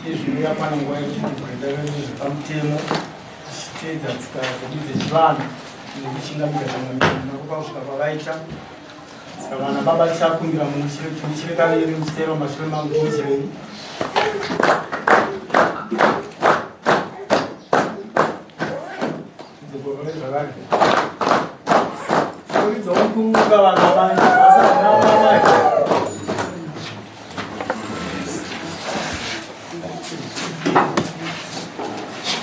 Izvi yakwana nguva yekuti pamutemo tichiteedza tsika dzedu dzechivanhu nekuchingamidza vamwe kusvika kwavaita. Saka vana baba tichakumbira muchire kaviri muchiteera mumashure mangu timuchirei. Dzokoro zvakare. Kuridza mukuruka vana mai. Asi vana mai.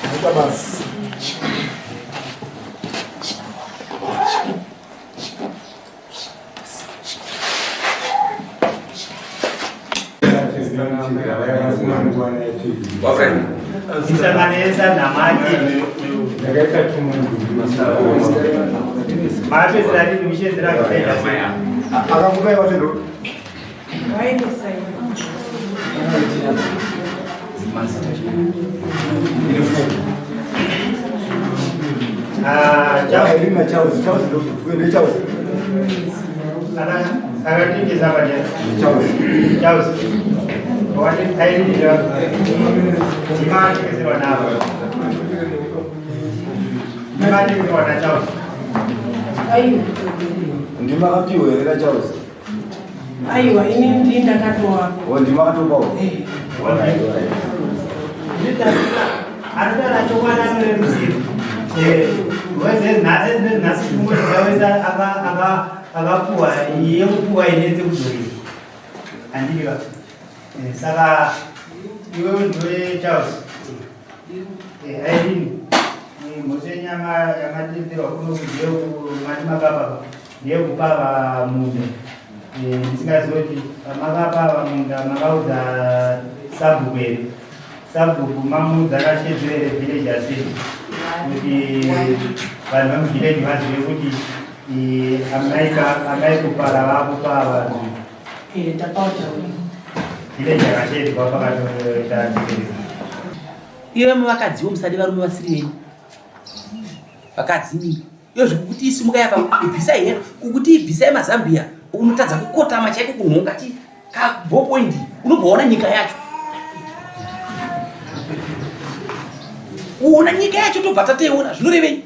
Maita basa. Kusanganisa namati. Mapedzera rini muchienzera kuenda sei? Akakupai watendo. Ah, chao. Irina Charles, Charles ndo Charles. Akatengesa pachena. Charles. Charles. Wati airira. Timatengeserwa navo. Timatengeserwa na Charles. Ndima akapiwa here na Charles? Aiwa, ini ndini ndakatowapo. Oh, ndima akatopawo. Anotaura chokwadi anorerusirwa. Nhasi chimwe akapuwa yekupuwa inetse kudzorera. Handiti ka? Saka iwewe ndiwe Charles. Irene, mhosva yenyama yamatenderwa kuno mati makapa ndeyekupa vamunda. Ndisingazivi kuti pamakapa vamunda makaudza sabhuku here? Sabhuku mamuudza akashedzera here village asei kuti vanhu vemuvillage vazive kuti amai kupara vakupa vanhu village akashedzwa pakatoita. Iwe muvakadziwo musade varume vasiri venyu vakadzi mimi iyo zvekuti isimuka yapa ibvisai here kukuti ibvisai mazambia unotadza kukotama chaiko kunhonga chi kabopoindi unobva waona nyika yacho uona nyika yacho tobva tateiona zvinorevei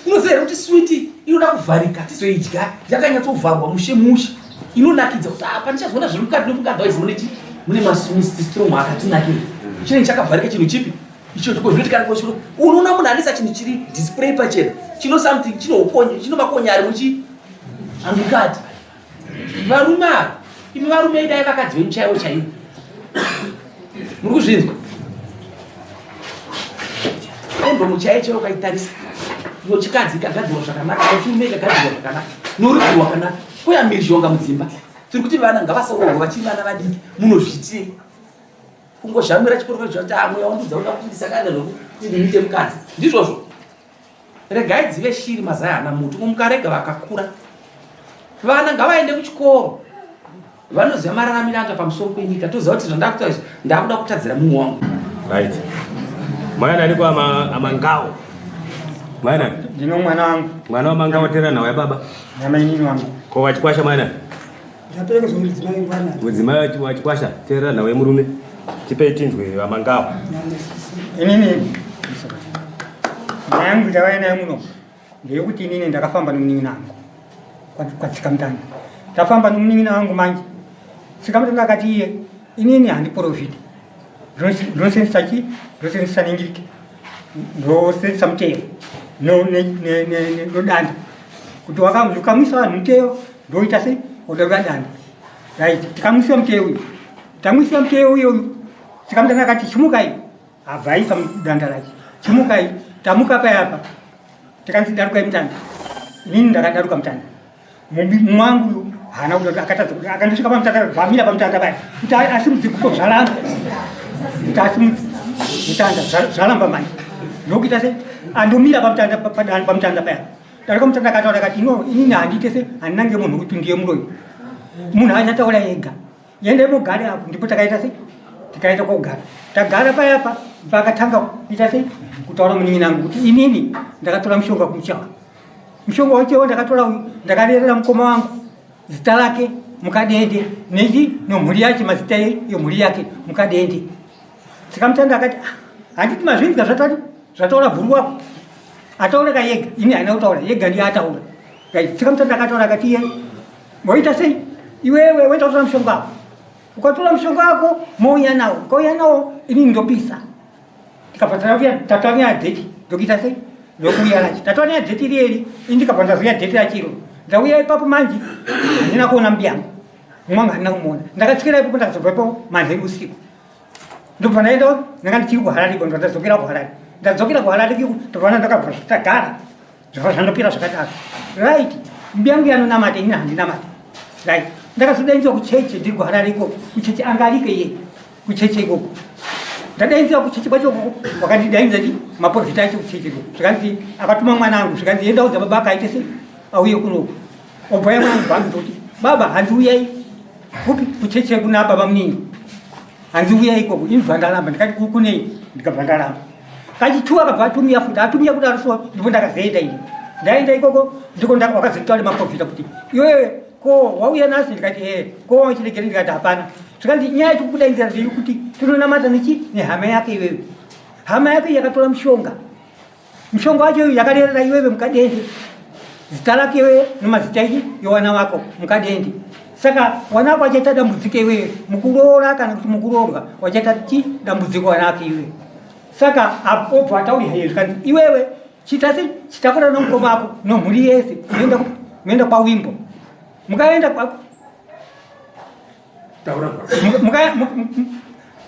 unoziva here kuti switi inoda kuvharika tizoidya yakanyatsovharwa mushe mushe inonakidza kuti apa ndichazoona zviri mukati nemukati waizi mune chi mune masstrong akatinakira chinenge chakavharika chinhu chipi icho chiko zvinoti kana kochiro unoona munhu anisa chinhu chiri display pachena chino something chino ukonye chino makonye ari muchi amukati varume ava imi varume idai vakadzi venyu chaivo chaivo muri kuzvinzwa kondomu chaiyo chaiyo ukaitarisa iyo chikadzi ikagadzirwa zvakanaka chirume ikagadzirwa zvakanaka norudzi rwakanaka kuya mhirizhonga mudzimba tiri kuti vana ngavasaroorwa vachiri vana vadiki munozviitirei kungozhamira chikorokoro choti amwe wandudza uda kuti ndisangane nokuti ndiite mukadzi ndizvozvo regai dzive shiri mazai ana muti mukarega vakakura vana ngavaende kuchikoro vanoziva mararamiro anga pamusoro penyika toziva kuti zvandakuita izvi ndakuda kutadzira mumwe wangu. Right. Mwana ariko ama amangao. Mwana. Ndino mwana wangu. Mwana wa mangao tera nawe baba. Nyama wangu. Ko wachikwasha mwana. Ndaperekezwa mudzimai ngwana. Mudzimai wachikwasha tera nawe murume. Tipei tinzwe vamangao. Inini. Yangu ndawaya nayo muno. Ndeyekuti inini ndakafamba nomunin'ina wangu kwatsikamutanda. Ndafamba nomunin'ina wangu manje. Tsikamutanda akati iye inini handiprofiti. Ndosenzesa chi? Ndosenzesa ningirike. Ndosenzesa mutemo. Nodanda kuti ukamwisa vanhu muteyo ndoita sei, wodarura danda. Right, tikamwisa muteyo uyu, tamwisa muteyo uyo uyu, tikamutanga akati chimukai, abva aisa danda racho, chimukai. Tamuka payapa, tikanzi darukai mutanda. Inini ndakadaruka mutanda, mwangu haana kuda, akatadza kuti akandosvika pamutanda, bvamira pamutanda paya kuti asimudze guko, zvaramba kuti asimudze mutanda, zvaramba manje. Ndokuita se andomira pamutanda, pamutanda paya, daruka mutanda. Akataura akati, "No, inini handiite se handinange munhu kuti ndiye muroyi, munhu achataura ega, yende mugare apo." Ndipo takaita se tikaenda kogara. Tagara payapa, pakatanga kuita sei, kutaura munin'ina angu kuti inini ndakatora mushonga kumuchawa, mushonga wacho ndakatora uyu, ndakarerera mukoma wangu, zita rake Mukadende, nechi nomhuri yacho, mazita yemhuri yake Mukadende. Tsikamutanda akati, "Ah, handiti mazvinzwa zvatati zvataura bhuru wako, ataura ka yega, ini haina kutaura, yega ndiye ataura." Tsikamutanda akataura akati, "Iye waita sei iwewe, waita kutora mushonga wako, ukatora mushonga wako mouya nawo, ukauya nawo inini ndopisa." Tikabva tatauya date, ndokuita sei, ndokuuya racho, tatauya date rieri, ini ndikabva ndazoya date rachiro. Ndauya ipapo manje, handina kuona mubiyangu mwangu, handina kumuona. Ndakatsikira ipapo, ndakazobva ipapo manheru usiku, ndobva ndaenda, ndanga ndichiri kuHarare iko, ndobva ndadzokera kuHarare. Ndadzokera kuHarare iko, ndobva ndakabva tagara, zvobva zvandopera zvakadaro. Right, mbiyangu yanonamata, ini handinamata. Right, ndakazodaidzwa kucheche ndiri kuHarare ikoko, kucheche anga ariko iye, kucheche ikoko. Ndadaidzwa kucheche kwacho ikoko, wakandidaidza ndi maprofita acho kucheche ikoko. Zvikanzi akatuma mwana angu, zvikanzi enda udza baba akaite sei, auye kunoku. Obva ya mwana angu kuti, "Baba, hanzi uyai kupi?" Kucheche kuna baba munini, hanzi uyai ikoko. Inibva ndaramba, ndikati, "Kunei?" Ndikabva ndaramba. Kachitu akabva atumia futi, atumia kudaro so ndipo ndakazoenda ini. Ndaenda ikoko, ndiko wakazotaura maprofita kuti, "Iwewe ko wauya nhasi?" Ndikati, "E." "Ko wachiregere?" Ndikati, "Hapana." Zvikanzi, "Nyaya yetikukudainzira ndeyekuti tinonamata nechi nehama yake iwewe, hama yake yakatora mushonga, mushonga wacho iyu yakarerera iwewe Mukadende, zita rake iwewe nemazita ichi yowana wako Mukadende. Saka wana wako achaita dambudziko iwewe mukuroora kana kuti mukuroorwa, wachaita chi dambudziko wana wake iwewe." Saka obva ataurira iye, zvikanzi, "Iwewe chita sei, chitakura nomukoma wako nomhuri yese, muenda kwawimbo, mukaenda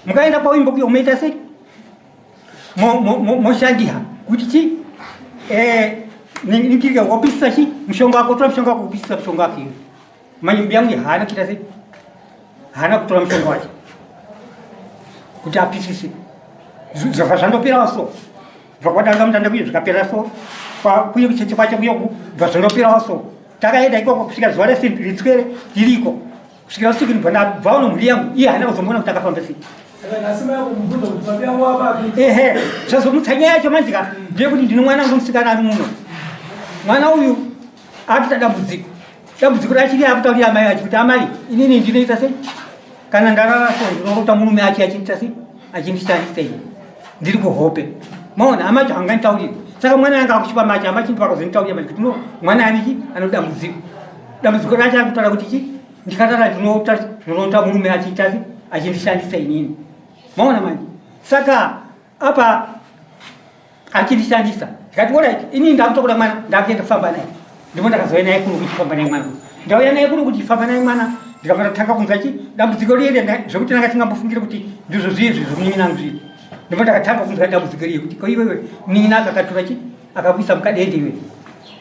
mukaenda kwawimbo kuyo munoita sei, moshandiha kuti chi nikirika wapisisa chi mushonga wako, tora mushonga wako, kupisisa mushonga wako iwe." Manje mbiyangu haana kuita sei, haana kutora mushonga wacho kuti apisise. Zvabva zvandoperawo so, bva kwadanga mutanda kuye zvikapera so, kuye kucheche kwacho kuyoku bva zvandoperawo so. Takaenda ikoko kusvika zuva rese ritswere tiriko, kusvikira usiku, ndibva ndabvawo nomhuri yangu. Iye haana kuzomboona kuti akafamba sei. Ehe, zvazomutsa nyaya yacho manje ka ndeyekuti ndine mwana wangu musikana ari muno. Mwana uyu akuita dambudziko, dambudziko rachiri akutaurira amai achi kuti, "Amai, inini ndinoita sei, kana ndarara so ndinorota murume achi achiita sei, achindishandisa ini ndiri kuhope." Maona, amacho hanganditauriri. Saka mwana anga akuchipa macho amachi, ndipakazonditaurira manje kuti no, mwana aniki ano dambudziko, dambudziko racho ari kutaura kuti chi ndikarara ndinorota murume achiita sei, achindishandisa inini. Maona manje, saka apa achindishandisa. Ndikati, "Alright, inini ndakutokuda mwana, ndakuenda kufamba naye." Ndipo ndakazouya naye kuno kuchifamba naye mwana, ndauya naye kuno kuti famba naye mwana. Ndikabva ndatanga kunzwa chi dambudziko riye zvekuti ndanga singambofungire kuti ndizvo zviye zvomunin'ina angu zviye. Ndipo ndakatanga kunzwa dambudziko riye kuti, "Ko iwewe, munin'ina aka akatora chi akakuisa mukadende iwe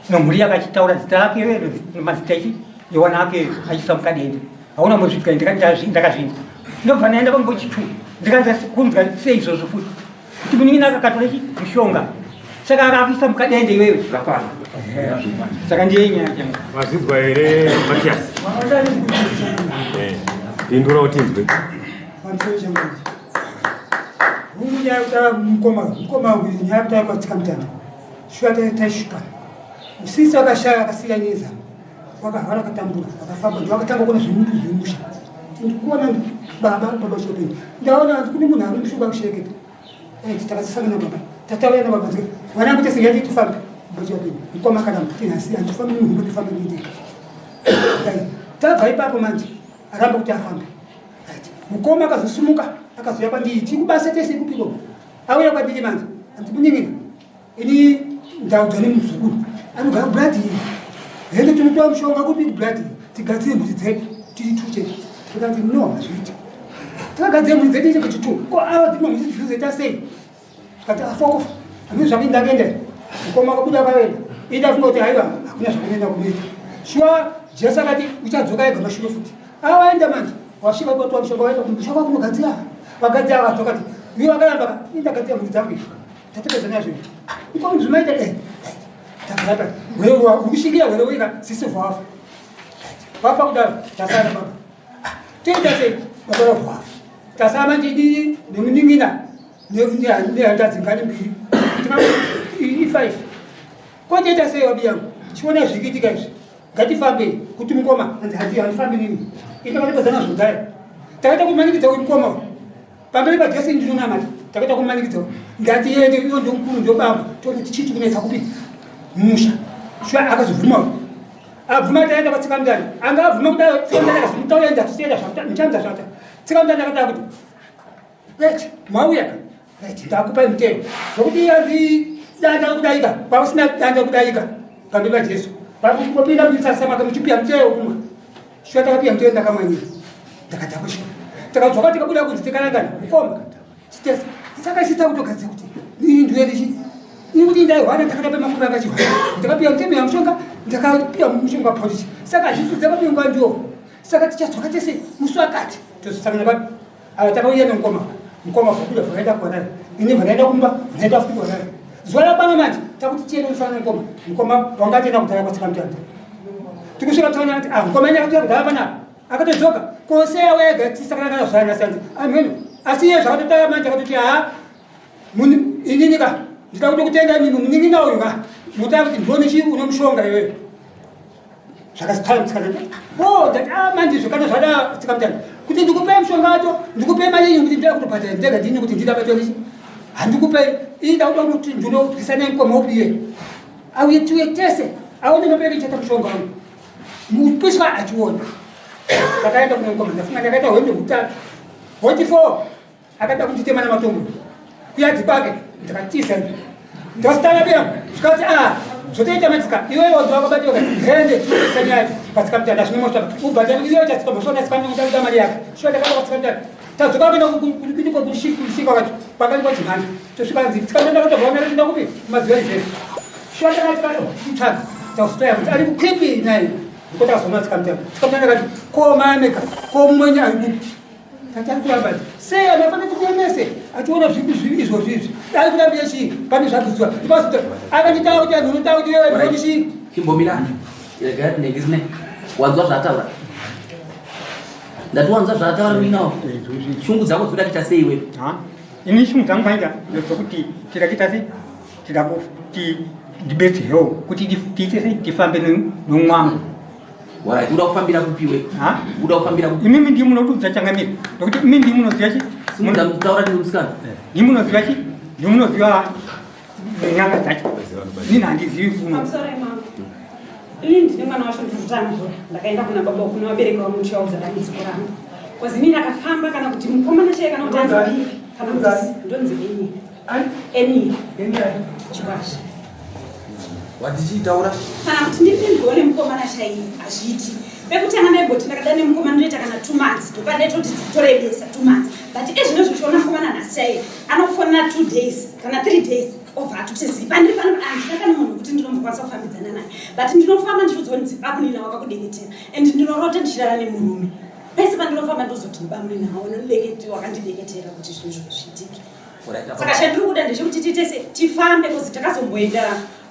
nomhuri yake," achitaura zita rake iwe nemazita ichi yewana ake, achiisa mukadende, "hauna mbozvitika." Ndakazvinzwa, ndobva ndaenda pambochitu, ndikanza kunzwa seizvozvo futi kuti munin'ina aka akatora chi mushonga, saka akakuisa mukadende iwewe. Saka ndiye nyaya yangu. Mazvinzwa here, Matias? Pindura utinzwe. Hungu, nyaya yekutaura mukoma, mukoma uyu, nyaya yekutaura kwatsika mutanda, shuwa taishuka usisi wakashaya, akasiya nyeza, wakahwara, akatambura, akafamba, ndo akatanga kuona zvemutu zvemusha. Ndikuona baba, baba chopeni, ndaona kune munhu ari mushuka kushereketa. Takasangana baba, tatauya nababa, vanangu tese, ngati tifambe baba chopeni. Mukoma kana tinhasi handifambi munhu, tifambe ndega. Tabva ipapo manje aramba kuti afambe. Mukoma akazosumuka, akazouya kwandiri, tiri kubasa tese kupiko. Auya kwandiri manje, andi, "Munin'ina, ini Ndaudzwa nemuzukuru anogara kubladhi hende tinopiwa mushonga kupi kubladhi tigadzire mhuri dzedu tiri two chete. Tikati no hazviiti. Takagadzira mhuri dzedu chete two. Ko ava dzimwe mhuri dzinozoita sei? Tikati afokofa. Hameno zvake ndakaenda. Mukoma akabuda akaenda. Ini ndafunga kuti haiwa hakuna zvakunoenda kunoita. Shuwa Jesu akati uchadzoka ega mashure futi. Awaenda manje wasvika kwatwa mushonga waenda kumusha kwakunogadzira. Vagadzira vakadzoka ti iwe wakaramba ini ndagadzira mhuri dzangu izvi. Tatopedza nazvo izvi. Iko zvimaita eh. Takata wewe ukushingira wewe wega sisi vafa. Vafa kudaro tasara baba. Toita sei baba vafa. Tasara manje idii nemunin'ina nehanzvadzi ngani mbiri. I5. Kotoita sei wabi yangu? Chiona zviri kuitika izvi. Ngatifambei kuti mukoma hanzi handi handifambi nini. Ita vanopedzana zvodhaya. Takaita kumanikidza uyu mukoma uyu. Pamberi paJesu ndinonamata. Takaita kumanikidza uyu. Ngatiende iyo ndomukuru ndobaba. Toona kuti chii chikunetsa kupi? Musha. Shuwa akazobvuma uyu. Abvuma taenda kwatsika mutana. Anga abvuma kudaro tsika mutana akazomutaura enda tichienda muchanza zvata. Tsika mutana akataura kuti right mauya ka right ndakupai mutemo zvokuti yanzi danda kudarika kwausina danda kudarika pamberi pajesu pakupinda muchisasa make muchipiya muteo kumwa shuwa takapiya muteo ndakamwanyira ndakadhakwa shuwa takadzoka tikabuda kunzi tikarangana mukoma titese saka isi takutogadzira kuti ini ndiuye ndichi ini kuti ndaihwana ndakatape makumi akachihwana ndakapiya mutemo yamushonga ndakapiya mushonga polisi saka hazvisi dzakapiwa ndiwo saka tichadzoka tese musi wakati tozosangana papi Ava takauya nemukoma mukoma vabuda vakaenda kuharare ini vakaenda kumba vakaenda futi kuharare zuva rakwana manje takuti tiende kunosangana nemukoma mukoma wanga atoenda kudhara kwatsikamutanda tikusvika taona kuti ah mukoma ine akatouya kudhara panapa akatodzoka kose auya ega tisangana kana zvana sanzi amheno asi iye zvakatotaya manje akatoti haa inini ka ndida kutokutenda imimi munin'ina uyu ka mutaa kuti ndione chii unomushonga iweyo zvakazitaura ndati ah manje zvakana zvada tsikamutana kuti ndikupei mushonga wacho ndikupei mari yenyu kuti ndida kutobhadhara ndega ndini kuti ndida bacho ndichi handikupei ini ndakuda kuti ndinobvisa nemukoma upi iye auye tiuye tese aone nopereke chata mushonga wangu mupiswa achiona ndakaenda kune mukoma ndafunga ndakaita hwendo hutatu hoti four akada kunditema nematombo kuyadzi kwake ndakatiza ndositana biya zvikati a zvotoita matsika iwewe wanzi wakabatiwa hende sanyaya patsika mutanda zvine mosva ubhadhara iwewe chatsika mosva natsika mutanda mari yako shuwa ndakada patsika mutanda tadzoka kuenda kuitiko kushika kwacho pakati kwachimhani tosvika nzi tsika mutanda kutobva kuenda kupi mazuva izvezvi shuwa ndakatsika mutanda tausitoya kuti ari kukwipi naye ndiko takazoona tsika mutanda tsika mutanda kati ko maameka ko mwenye ari kupi Tatari kuramba sei anofanira kuti achiona zvipi zvivi izvozvo izvi dai kurambire chii pane zvakuziwa akanditaura kuti anhu unotaura kuti wewe ndoni chii chimbomira rega tinenge rine wanzwa zvaataura ndati wanzwa zvaataura minawo shungu dzako dzinoda kuita sei iwewe ini shungu dzangu fanika ndezvokuti tida kuita sei tida kuti ndibetserewo kuti tiite sei tifambe nomwangu Alright, uda kufambira kupi we? Ha? Uda kufambira kupi? Imimi ndimi munotiudza changamire. Nokuti imimi ndimi munoziva chi? Simudza kutaura ndi musikana. Ndimi munoziva chi? Ndimi munoziva nyanga dzacho. Ini handizivi kuno. I'm sorry mama. Ini ndine mwana wacho ndikutambura. Ndakaenda kuna baba kuna vabereki vangu ndichivaudza dambudziko rangu. Cause ini ndakafamba kana kuti mukomana chaiye kana kuti anzi kana kuti ndonzi ini. Eni. Chikwasha. Watichitaura? Kana kuti ndipindwewo nemukomana chaiye hazviiti. Pekutanga ndaigoti ndakada nemukomana ndoita kana 2 months ndopandaitoti dzitorebesa 2 months. But ezvinozvi uchiona mukomana nhasi chaiye anokufonera 2 days kana 3 days obva atoti zipa ndiri pano handina kana munhu wekuti ndinombokwanisa kufambidzana naye. But ndinofamba ndichiudzwa kuti bamunina wakakudeketera and ndinorota ndichirara nemurume. Pese pandinofamba ndozoti bamunina wakandideketera kuti zvinhu zviitike. Saka chandiri kuda ndechekuti tiite se tifambe kozi takazomboenda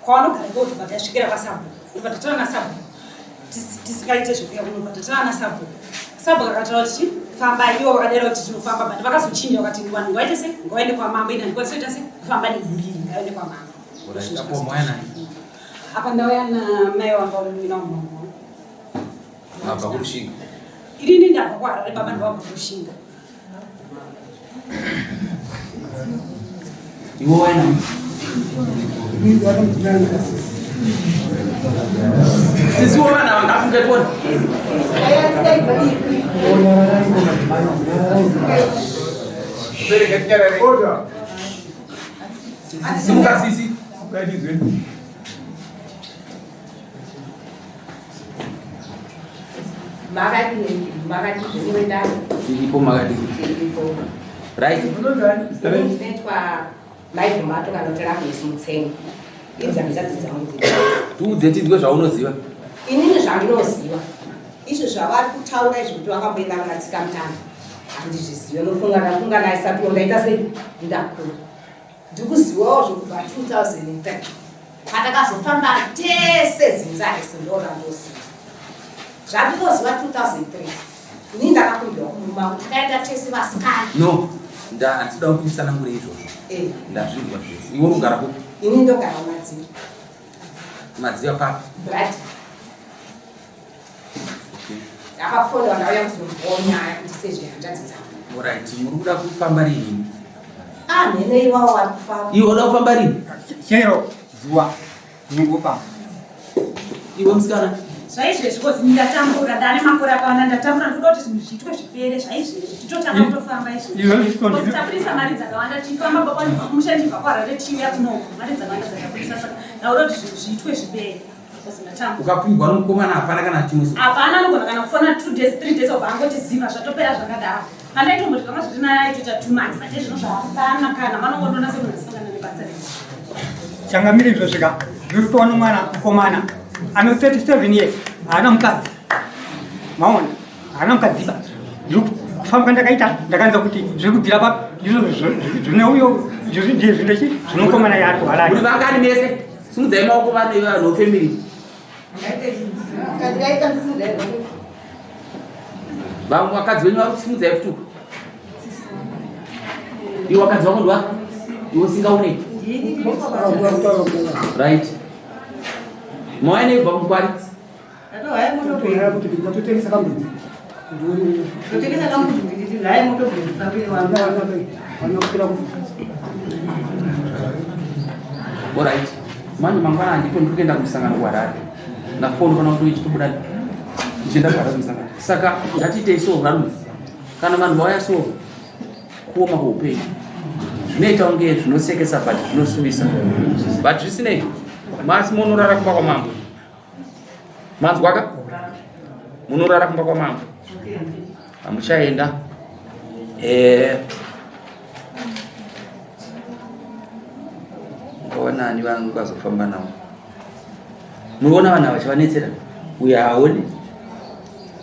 kwavanogara ikoko tobva tasvikira kwasabhuku tobva tataura nasabhuku tisingaite zvekuya kuno bva tataura nasabhuku sabhuku akataura kuti famba ivo vakadaira kuti tinofamba but vakazochinja vakati vanhu ngawaite se ngawaende kwamambo ini handikwanisi kuita se kufamba nemhuri iyi ngawaende kwamambo apa ndauya namai wanga muina wamambo Abva kuRushinga. Ini ndabva kuHarare baba ndovabva kuRushinga. Iwe wena. Sisi wana wangafunga tuone. Order. Simuka sisi. Makadini, makadini zvenyu wedare? Tiripo, makadini? Tiripo. Right. Ndinoitwa Mai Vumato kana kuti Ravesi Mutsengo. Idzi hanzvadzi dzangu dziri. Tiudze tinzwe zvaunoziva. Inini zvandinoziva izvo zvavari kutaura izvi kuti vakamboenda kuna Tsikamutanda handizvizive. Nofunga ndafunga ndaisatiwo ndaita sei ndakura. Ndikuzivawo zvekubva 2003 patakazofamba tese dzinza rese ndorandoziva. Zvandinoziva 2003 ini ndakakumbirwa kumurume wangu takaenda tese vasikana. No, nda handisida kuti nditsanangure izvozvo. Eh. Ndazvinzwa zvese. Iwe unogara kupi? Ini ndogara muMadziva. Madziva papi? Brad. Ndakafonera ndauya kuzonzwawo nyaya kuti sezvehanzvadzi dzangu. Alright, muri kuda kufamba rini? Ah, mhene iwawo vari kufamba. Iwe unoda kufamba rini? Chero zuva ndingofamba. Iwe musikana. Zvaizvezvi kozi ndatambura, ndane makore akawanda ndatambura, ndikuda kuti zvinhu zviitwe zvipere zvaizvezvi, titotanga kutofamba izvezvi. Kozi tabudisa mari dzakawanda tichifamba baba kumusha ndichibva kuHarare tichiuya kunoku, mari dzakawanda dzatabudisa saka ndakuda kuti zvinhu zviitwe zvipere. Kozi ndatambura. Ukapindwa nomukomana hapana kana chimwe. Hapana anogona kana kufona 2 days 3 days obva angoti ziva zvatopera zvakadaro. Pandaitombo zvanga zviri naye aitoita 2 months but zvino zvahapana kana vanongondiona semunhu asingana nebasa rese. Changamire izvozvika ndiri kutoona mwana mukomana ano 37 years haana mukadzi maona haana mukadzi ba ndiri kufamba kwandakaita ndakanza kuti zviri kubvira papi ndizvo zvine uyo ndizvo zvinechi zvinokomana yaari kuharare. Muri vangani mese? Simudzai maoko vanhu vanhu family. Vamwe vakadzi venyu vari kusimudzai futi uku. Iwe wakadzi wako ndiwa? Iwe usingaoneki. Right. Mauya nei kubva kuMukwari? Alright. Manje mangwana handipo ndiri kuenda kumusangano kuHarare. Ndafoni kana kuti ichitobuda ndichienda kuHarare kumusangano. Saka ngatiitei so varume. Kana vanhu vauya so kuoma kweupenyu zvinoita kunge zvinosekesa but zvinosuvisa. But zvisinei masi munorara kumba kwamambo. Manzwaka? Munorara kumba kwamambo. Hamuchaenda. Eh Nani vangu vazofamba navo. Munoona vanhu ava chivanetsera. Uyo haaoni.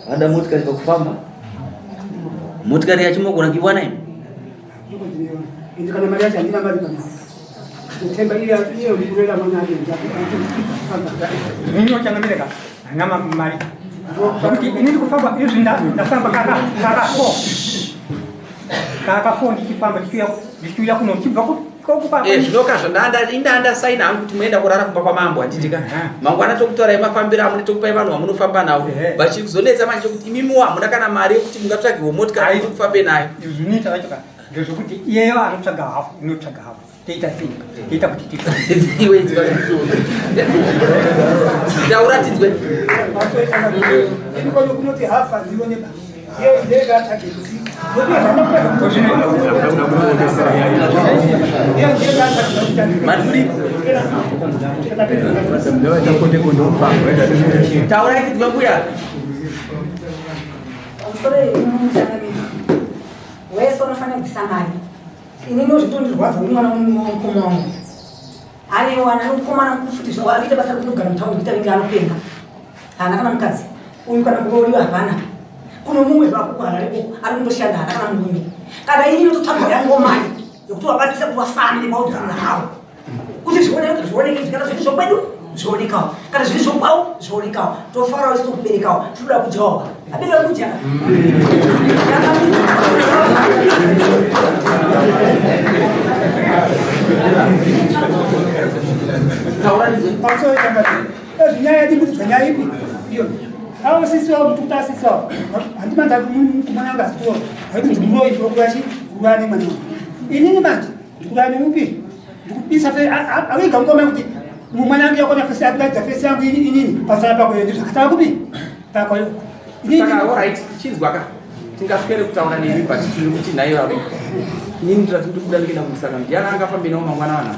Vada motikari pakufamba. Motikari yacho mogona kuiwana imi. Ende kana mari yacho handina mari kana. Kutemba iye iye ndikurera mwana ake Ini changamire ka handina mari zvokuti ini ndikufamba izvi ndafamba kaka kaka four kaka four ndichifamba ndichiuya ndichiuya kuno ndichibva ku Eh, zvinoka zvandanda saina hangu kuti muenda kurara kumba kwamambo handiti ka mangwana tokutaurai mafambiro amune tokupai vanhu vamunofamba navo but chiri kuzonetsa manje kuti imimiwo hamuna kana mari yekuti mungatsvagewo motikari kuti mufambe nayo. Zvinoita vacho ka ndezvekuti iyeyo anotsvaga hafu inotsvaga hafu toita sei toita kuti tife. Iwe inzwa taura tinzwe. Ini kwano kunoti hafu handione ba. Iye ndega atsvage kuti. Maturi. Taurai tinzwe mbuya. Pamusoro wese unofanira kubvisa mari. Ini ndozvitondirwadza kuti mwana wemukoma wangu anewana nomukomana futi zvavo akuita basa rekutogara mutaundi kuita vinge anopenga haana kana mukadzi uyu kana kurooriwa hapana kuno mumwe zvako kuharare uko ari kundoshanda haana kana murume kana ini inototsvaga yanguwo mari yekuti wabatsira kuti wafambe maudzana hawo kuti zvioneke zvioneke izvi kana zviri zvokwedu zvionekawo kana zviri zvokwawo zvionekawo tofarawo isu tokuberekawo tinoda kudyawo abereka kudya Nyaya yedu kuti nyaya ipi iyo avo sisi wavo kuti asisi wavo handimanda kumwana anga asitiwo haikuti muroyi ndokurachi kurara nemwana wangu inini manje ndikurara neupi ndikubisa awiga mukoma kuti mwana wangu yakona fesi akuratidza fesi yangu inini pasara pako iyo ndizvakatava kupi pako Saka alright, chinzwa ka. Tingaswere kutaura nemi but tiri kuti nhai varume. Inini ndati ndikuda ndikuenda kumusangano. Ndiani angafambe nawo mangwana vanhu?